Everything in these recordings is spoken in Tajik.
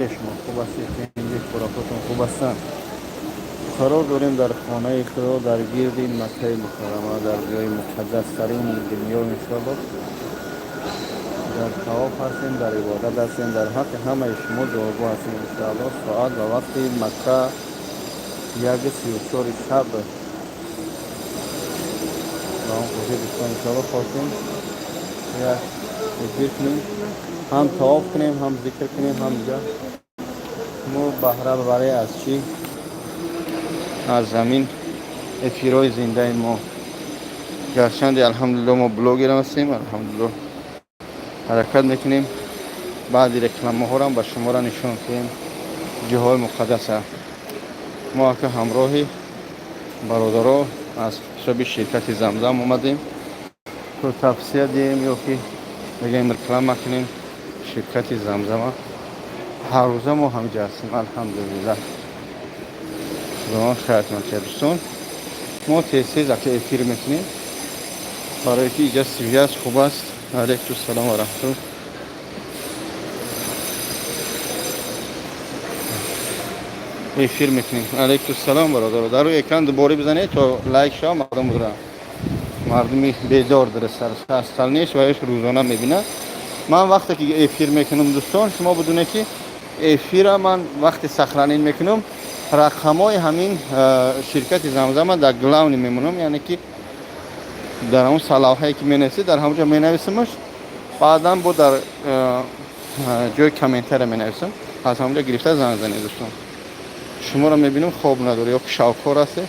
Шумо хуб ҳастед, тинҷи хӯрокотон хуб ҳастанд. Қарор дорем дар хонаи Худо, дар гирди Маккаи Мукаррама, дар ҷои муқаддастарин дунё. Иншоалло, дар тавоф ҳастем, дар ибодат ҳастем. Дар ҳаққи ҳамаи шумо дуогӯ ҳастем, иншоалло. Соат ба вақти Макка 1:34 шаб. Ба он хотир, дӯстон, иншоалло, хостем як эфир кунем, ҳам тавоф кунем, ҳам зикр кунем, ҳам дига мо баҳра бибарем аз чӣ, аз замин эфирҳои зиндаи мо. Гарчанде, алҳамдулилло, мо блогер ҳастем, алҳамдулилло, ҳаракат мекунем баъди рекламаҳорам ба шуморо нишон кунем ҷоҳои муқаддаса. Мо ака ҳамроҳи бародаро аз ҳисоби ширкати Замзам омадем, то тавсия диҳем ё ки бигӯем реклама кунем ширкати Замзама. Ҳаррӯза мо ҳамҷа ҳастем, алҳамдулиллаҳ. Худованд хайратон кунад, дӯстон. Мо тез тез ака эфир мекунем, барое ки иҷа связь хуб аст. Алайкум салом ва раҳматуллоҳ. Эфир мекунем. Алайкум салом, бародаро. Дар рӯи экран дубора бизанед, то лайк шава, мардум будра, мардуми бедор дурустар асталнеш ва рӯзона мебинад. Ман вақте ки эфир мекунам, дӯстон, шумо бидунед, ки эфира ман вақте сохранить мекунам, рақамҳои ҳамин ширкати Замзама дар главный мемонам, яъне ки дар ҳамон салавҳае ки менависед, дар ҳамон ҷо менависамаш. Баъдан бо дар ҷои комментария менависам, аз ҳамон ҷо гирифта занг занед. Дӯстон, шуморо мебинам, хоб надоред ё ки шавкор ҳастед.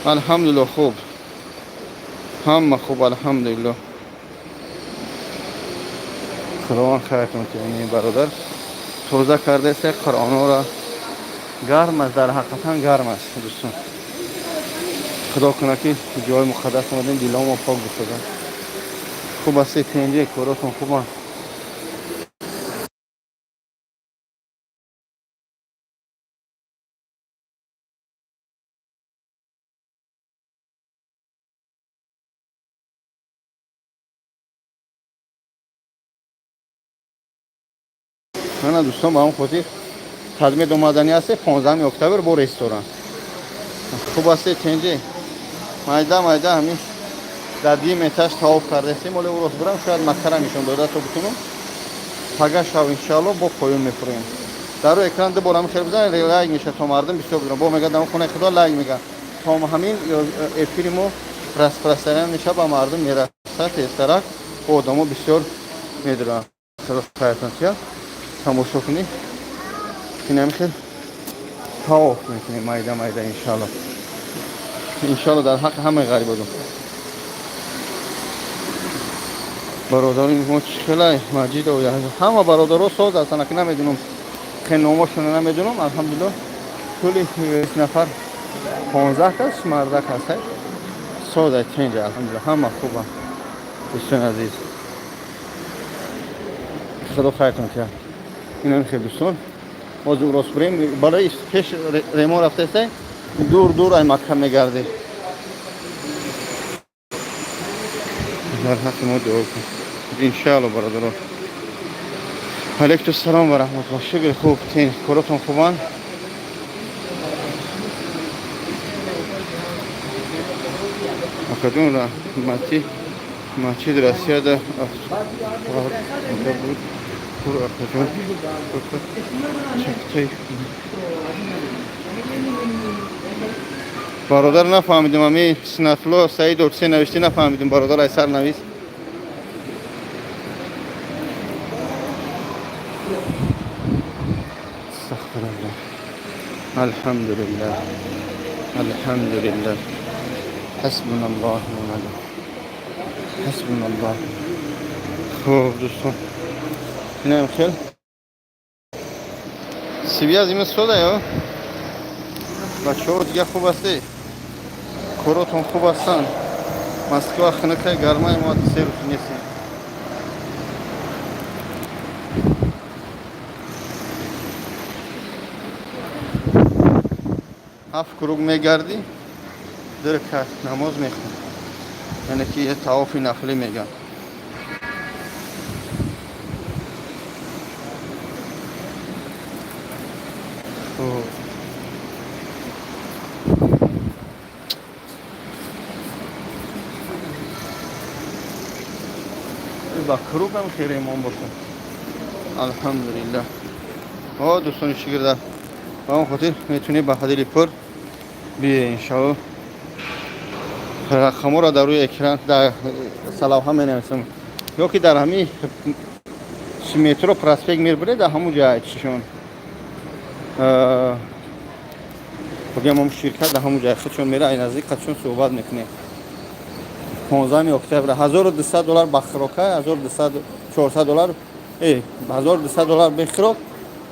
Алҳамдулилло, хуб, ҳама хуб, алҳамдулилло. Худованд хайратон кунад, бародар. Тоза кардааст Қуръонҳоро. Гарм аст, дар ҳақиқатан гарм аст, дӯстон. Худо кунад, ки ҷои муқаддас омадем, диломо пок бисозад. Хуб ҳастед, тинҷи, коротон хубанд? Мана, дӯстон, ба ҳамон хотир тадмид омаданӣ ҳасте 15 октябр бо ресторан. Хуб ҳастед, тинҷи? Майда майда ҳамин дар дим этаж тавоф кардаистем. Оле урос бурам, шояд Маккара нишон дода то бутунам. Пага шав, иншоалло, бо поён мефурем. Дар рӯи экран ду бор ҳамин хел бизанед, лайк меша, то мардум бисёр бизанад. Бо мегӯяд, дар хонаи Худо лайк мегӯяд, то ҳамин эфири мо распространение мешавад, ба мардум мерасад тезтарак, одамо бисёр медуранд. Худо хайратон кунад. Тамошо кунед, инами хел тавоф мекунем майда майда, иншоалло. Иншоалло, дар ҳаққи ҳамаи ғарибодон бародари мо. Чӣ хелай, Маҷидов, ҳама бародаро соз ҳастанд, аки намедунам, хел номошона намедунам. Алҳамдулилло, тӯли нафар 15 кас мардак ҳастай, созай, тинҷа, алҳамдулилло, ҳама хубам. Дӯстони азиз, худо хайртон кунад. Инам хел, дӯстон, ҳозир рост бурем. Барои пеш ремон рафтаистай, дур дур ай Макка мегардед. Дар ҳаққи мо дуо кун, иншаалло, бародаро. Алайкум салом ва раҳматуллоҳ. Шукр, хуб, тин, коротон хубанд? Акаҷон, раҳматӣ, масҷид Россияда буд пур. Акаҷон, чактай. Бародар, нафаҳмидим, ами Синатло Саидов се навиштӣ, нафаҳмидим, бародар, ай сар навис. Астағфируллоҳ. Алҳамдулиллаҳ, алҳамдулиллаҳ. Ҳасбуналлоҳ ва ҳасбуналлоҳ. Хуб, дӯстон, инам хел связь има сода ё бачаҳо дига хуб ҳастед, коротон хуб ҳастанд? Москва хунукай, гармай, мо 3 рӯз нестем. Ҳафт круг мегардӣ, ду ракат намоз мехонӣ, яъне ки я тавофи нафлӣ мегӯянд. Хуб, ба кругам хеле ремонт бошад, алҳамдулиллаҳ. О, дӯстони шигирда, ба он хотир метунед ба дили пур биё, иншоалло. Рақаморо дар рӯи экран, дар салавҳа менависам ё ки дар ҳамин метро Проспект Мир бире, дар ҳамун ҷай чишон бигем, ҳам ширкат дар ҳамун ҷай худшон мера, ай наздик қадшон суҳбат мекунем. 15 октябр 1200 доллар ба хирока, 1200 400 доллар, 1200 доллар бе хирок,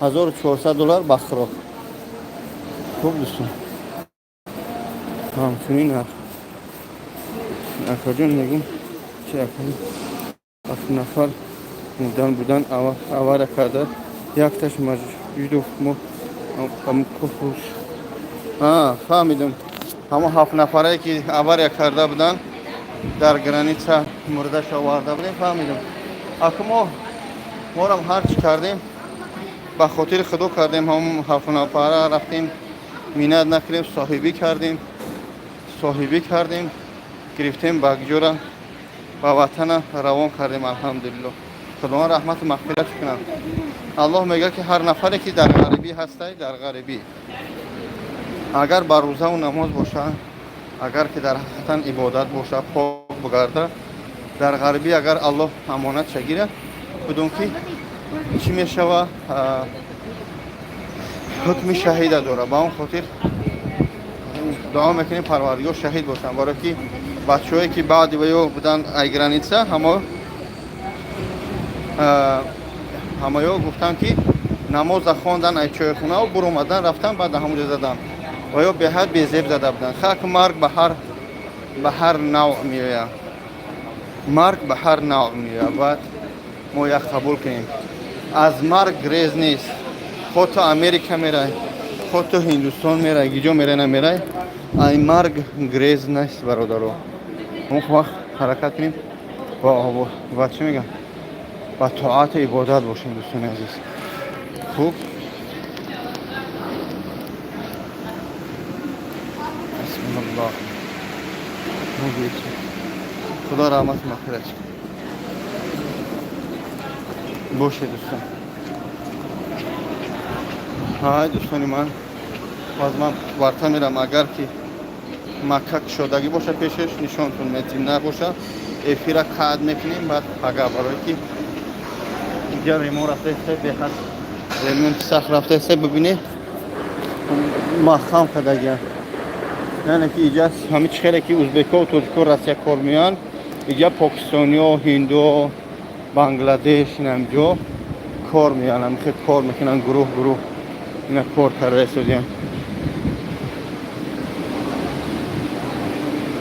1400 доллар ба хирок. Хуб, дӯстон, ҳамчунин акаҷон мегум чи ҳафт нафар мурдан будан, авария карда, якташ маҷдуф мо. Фаҳмидам, ҳамон ҳафт нафарае ки авария карда буданд, дар граница мурдаш оварда будем. Фаҳмидам, аку мо морам ҳар чӣ кардем, ба хотири худо кардем. Ҳамон ҳафт нафара рафтем, минат накардем, соҳибӣ кардем, соҳибӣ кардем, гирифтем, ба ҷора ба ватана равон кардем, алҳамдулилло. Худованд раҳмату мағфират кунад. Аллоҳ мегӯяд, ки ҳар нафаре ки дар ғарибӣ ҳастай, дар ғарибӣ агар ба рӯзаву намоз бошад, агар ки дар ҳақиқатан ибодат бошад, пок бугарда, дар ғарибӣ агар Аллоҳ амонатша гирад, бидон ки чӣ мешава, ҳукми шаҳида дорад. Ба он хотир дуо мекунем, Парвардигор шаҳид бошанд, барое ки бачаҳое ки баъди ваё буданд ай граница, ҳамаё гуфтанд, ки намоза хондан, ай чойхонаву буромадан, рафтан, баъд ҳамонҷо задан ва ё беҳад безеб зада буданд. Хак марг ба ҳар навъ меояд, марг ба ҳар навъ меояд. Бояд мо як қабул кунем, аз марг грез нест. Хо ту Америка мерай, хо ту Ҳиндустон мерай, гиҷо мерай, намерай, ай марг грез нест, бародаро. Он вақт ҳаракат кунем ва чӣ мегам, ба тоату ибодат бошем, дӯстони азиз. Хуб, бисмиллоҳ, худо раҳмату мағфират бошед, дӯстон. Ҳай, дӯстони ман, боз ман варта мерам. Агар ки Макка кушодагӣ боша, пешеш нишонтон метим, набоша, эфира қатъ мекунем, баъд пага, барое ки инҷа ремонт рафтаеста, беҳад ремонти сахт рафтаеста. Бибинед, маҳкам кардагия, яъне ки иҷа ҳами чӣ хеле ки узбеко, тоҷико, Россия кор меоянд, иҷа покистониё, ҳиндуо, Бангладеш инамҷо кор меоянд, ҳамихел кор мекунанд, гурӯҳ гурӯҳ ина кор карда истодиянд.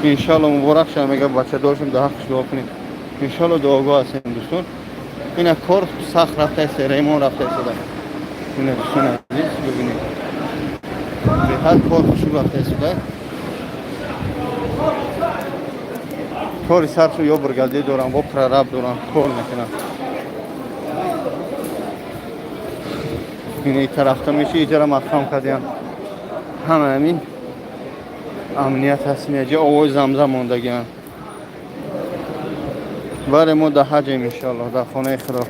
Иншалло муборак шава. Мега бачадоршем, дар ҳаққш дуо кунем. Иншалло, дуогоҳ ҳастем, дӯстон. Ина кор сахт рафтаест, ремонт рафта истода. Ина, дӯстони азиз, бибинед, беҳад кор хушуб рафта истода. Кори саршу ё бригадир дорам, бо прораб дорам, кор мекунам. Ина тарафта меши, иҷара маҳкам кардиям, ҳама ҳамин амният ҳаст. Инаҷа овози замзам мондагиам. Бале, мо дар ҳаҷем, иншоаллоҳ, дар хонаи худо.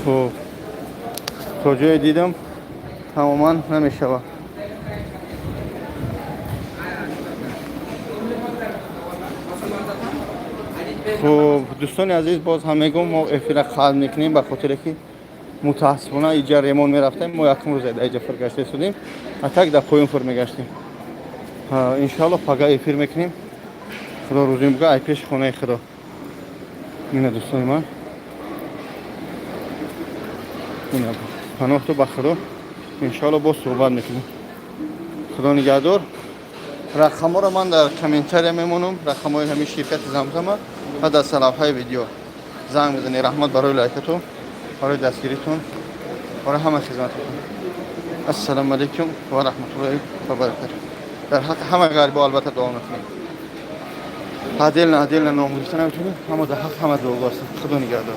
Хуб, то ҷое дидам, тамоман намешавад. Хуб, дӯстони азиз, боз ҳам мегӯм, мо эфира қатъ мекунем, ба хотире ки мутаассифона иҷа ремонт мерафтем. Мо якум рӯзе дар иҷа фир гашта истодем, а так дар поён фир мегаштем. Иншоалло, пага эфир мекунем, худо рӯзӣ буга, ай пеши хонаи худо. Ина, дӯстони ман, ина, паноҳту ба худо. Иншоалло, боз суҳбат мекунем. Худо нигаҳдор. Рақамҳоро ман дар комментария мемонам, рақамҳои ҳамин ширкати Замзама, ва дар салавҳаи видео занг мезанед. Раҳмат барои лайкатон, барои дастгиритон, барои ҳама хизмататон. Ассалому алайкум ва раҳматуллоҳи ва баракатуҳ. Дар ҳаққи ҳама ғарибо албатта дуо мекунем. Отдельно отдельно ном гирифта наметонем, ҳама дар ҳақ, ҳама дуогӯ ҳастем. Худо нигаҳдор.